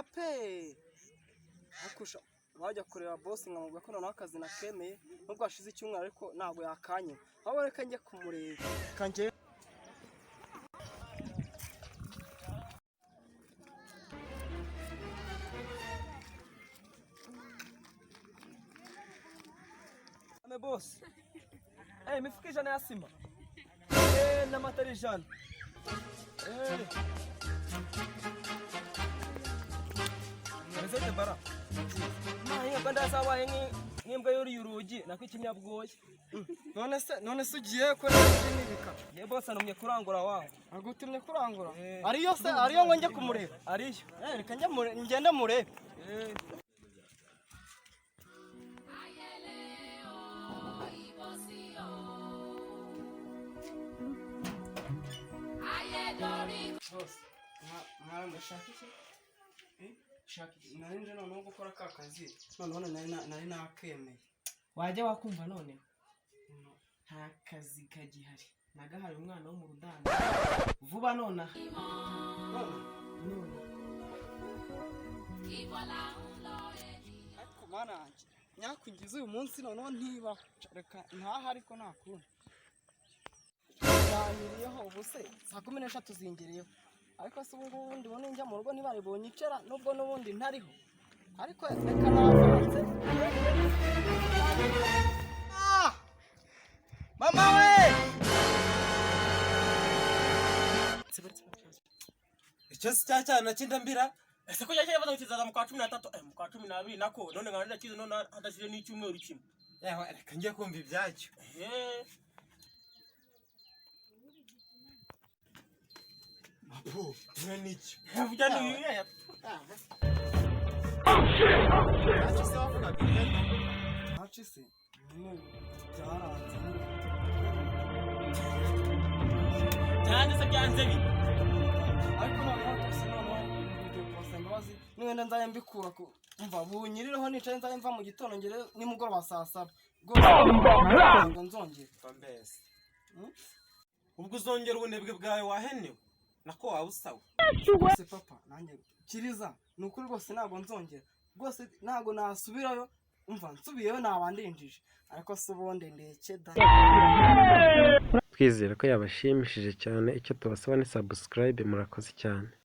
Biranga pe. Hakusha wajya kureba boss nkamubwira ko noneho akazi nakemeye, nubwo hashize icyumweru, ariko ntabwo yakanyima. Ahubwo reka njye kumureba. Reka njye. Ame boss. Imifuka 100 ya sima. N'amatara 100. Meze bara. Mahinga ndazabaye nk'imbwa yuriye urugi nako ikinyabwoya. None se ugiye ko n'ibika? Ye boss, anumye kurangura wawe. Agutumye kurangura? Eh. Ariyo se, ariyo ngo njye kumureba? Ariyo. Reka njye ngende murebe. Boss, mwaramashaka iki? Shaka iki? Nari nje noneho gukora ka kazi, noneho nari nakemeye. Wajya wakumva noneho nta kazi kagihari, nagahaye umwana wo mu rudanda vuba nonaha. None none. Ariko mana yanjye, nyakugize uyu munsi noneho ntibaho. Reka ntaha, ariko nta kundi ganiriyeho. Ubu se saa 13 zingereyeho, ariko se ubu ngubu ndibona njya mu rugo ntibaribonye icara, nubwo n'ubundi ntariho, ariko reka navanze. Ah! Mama we! Icyo si cya cyana cy'indambira. Ese ko cyari baza kizaza mu kwa 13, mu kwa 12 nako, none nkaba ndakize none hadashije n'icyumweru kimwe. Yawe, reka njye kumva ibyacyo. Apu, mwe nicyo. Vuga ni. Ntacyo se wavugaga ihene? Ntacyo se nyine, byaranze nyine. Byanze se, byanze bi. Ariko noneho rwose, noneho ngiye kubasaba imbabazi, niwenda nzajya mbikura ku mva bunyirireho nicaye, nzajya mva mu gitondo ngere nimugoroba saa 7 rwose, ntabwo nzongera. Mva mbese. Ubwo uzongera ubunebwe bwawe wahenewe nako waba usawe. Rwose papa, nanjye kiriza, ni ukuri rwose ntabwo nzongera, rwose ntabwo nasubirayo. Umva, nsubiyeyo naba ndinjije, ariko se ubundi ndeke da. Twizera ko yabashimishije cyane. Icyo tubasaba ni subscribe. Murakoze cyane.